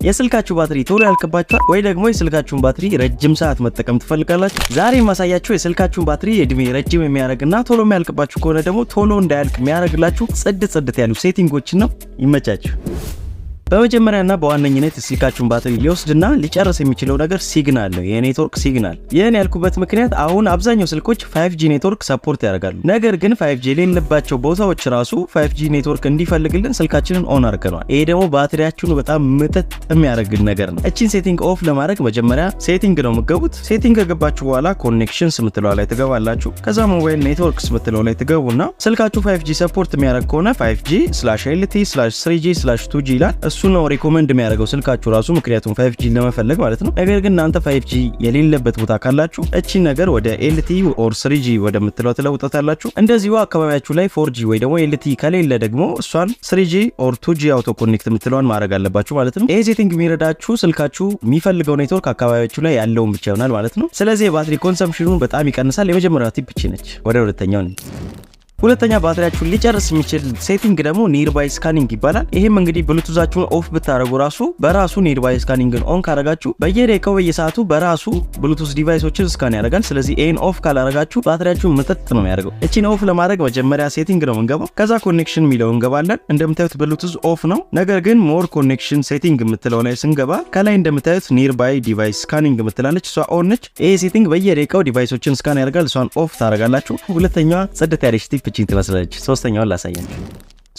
የስልካችሁ ባትሪ ቶሎ ያልቅባችኋል ወይ ደግሞ የስልካችሁን ባትሪ ረጅም ሰዓት መጠቀም ትፈልጋላችሁ? ዛሬ የማሳያችሁ የስልካችሁን ባትሪ የእድሜ ረጅም የሚያደርግና ቶሎ የሚያልቅባችሁ ከሆነ ደግሞ ቶሎ እንዳያልቅ የሚያደርግላችሁ ጽድት ጽድት ያሉ setting ኦችን ነው። ይመቻችሁ። በመጀመሪያና በዋነኝነት የስልካችሁን ባትሪ ሊወስድና ሊጨርስ የሚችለው ነገር signal ነው፣ የ network signal። ይህን ያልኩበት ምክንያት አሁን አብዛኛው ስልኮች 5G network support ያደርጋሉ። ነገር ግን 5G የሌለባቸው ቦታዎች ራሱ 5G network እንዲፈልግልን ስልካችንን on አድርገነዋል። ይሄ ደግሞ ባትሪያችሁን በጣም ምጥጥ የሚያደርግን ነገር ነው። እቺን setting off ለማድረግ መጀመሪያ setting ነው የምትገቡት። Setting ከገባችሁ በኋላ connections የምትለው ላይ ትገባላችሁ። ከዛ mobile networks የምትለው ላይ ትገቡና ስልካችሁ 5G support የሚያደርግ ከሆነ 5G/LTE/3G/2G ይላል። እሱ ነው recommend የሚያደርገው ስልካችሁ ራሱ፣ ምክንያቱም 5G ለመፈለግ ማለት ነው። ነገር ግን እናንተ 5G የሌለበት ቦታ ካላችሁ እቺን ነገር ወደ LTE or 3G ወደምትለው ትለውጣታላችሁ። እንደዚሁ አካባቢያችሁ ላይ 4G ወይ ደግሞ LTE ከሌለ ደግሞ እሷን 3G or 2G auto connect የምትለዋን ማድረግ አለባችሁ ማለት ነው። ይሄ setting የሚረዳችሁ ስልካችሁ የሚፈልገው ኔትወርክ አካባቢያችሁ ላይ ያለውን ብቻ ይሆናል ማለት ነው። ስለዚህ የባትሪ consumption ኑን በጣም ይቀንሳል። የመጀመሪያው tip እቺ ነች። ወደ ሁለተኛው። ሁለተኛ ባትሪያችሁን ሊጨርስ የሚችል setting ደግሞ nearby scanning ይባላል። ይህም እንግዲህ Bluetooth ኣችሁን off ብታደረጉ ራሱ በራሱ nearby scanning ን on ካረጋችሁ በየደቂቃው በየሰዓቱ በራሱ Bluetooth device ኦችን scan ያደርጋል። ስለዚህ ይህን off ካላረጋችሁ ባትሪያችሁን ምጥጥ ነው የሚያደርገው። እቺን off ለማድረግ መጀመሪያ setting ነው የምንገባው። ከዛ connection የሚለው እንገባለን። እንደምታዩት Bluetooth off ነው። ነገር ግን more connection setting የምትለው ላይ ስንገባ ከላይ እንደምታዩት nearby device scanning የምትላለች፣ እሷ on ነች። ይሄ setting በየደቂቃው device ኦችን scan ያደርጋል። እሷን off ታደርጋላችሁ። ሁለተኛዋ ጽድት ያለች tip እቺን ትመስላለች። ሶስተኛውን ላሳያችሁ።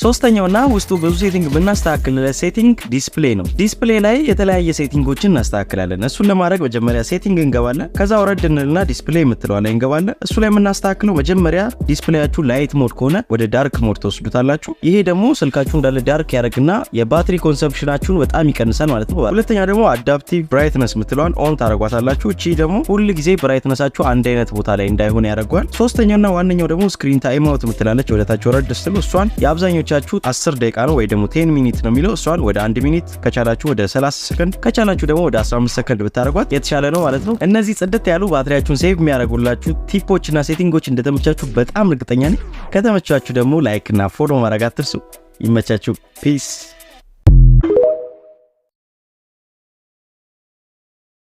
ሶስተኛውና ውስጡ ብዙ setting ብናስተካክልለት setting display ነው። Display ላይ የተለያየ setting ኦችን እናስተካክላለን። እሱን ለማድረግ መጀመሪያ setting እንገባለን። ከዛ ወረድ እንልና display የምትለዋ ላይ እንገባለን። እሱ ላይ የምናስተካክለው መጀመሪያ display ያችሁ light mode ከሆነ ወደ dark mode ትወስዱታላችሁ። ይሄ ደግሞ ስልካችሁ እንዳለ dark ያደርግና የባትሪ consumption ኣችሁን በጣም ይቀንሳል ማለት ነው። ሁለተኛ ደግሞ adaptive brightness የምትለዋን on ታደርጓታላችሁ። እቺ ደግሞ ሁል ጊዜ brightness ኣችሁ አንድ አይነት ቦታ ላይ እንዳይሆን ያደርገዋል። ሶስተኛውና ዋነኛው ደግሞ screen time out የምትላለች፣ ወደታች ወረድ ስትሉ እሷን የአብዛኞቻችሁ 10 ደቂቃ ነው ወይ ደግሞ 10 minute ነው የሚለው፣ እሷን ወደ 1 minute ከቻላችሁ፣ ወደ 30 ሰከንድ ከቻላችሁ ደግሞ ወደ 15 ሰከንድ ብታደርጓት የተሻለ ነው ማለት ነው። እነዚህ ጽድት ያሉ ባትሪያችሁን save የሚያደርጉላችሁ tip ኦች እና setting ኦች እንደተመቻችሁ በጣም እርግጠኛ ነኝ። ከተመቻችሁ ደግሞ like እና follow ማድረግ አትርሱ። ይመቻችሁ። Peace.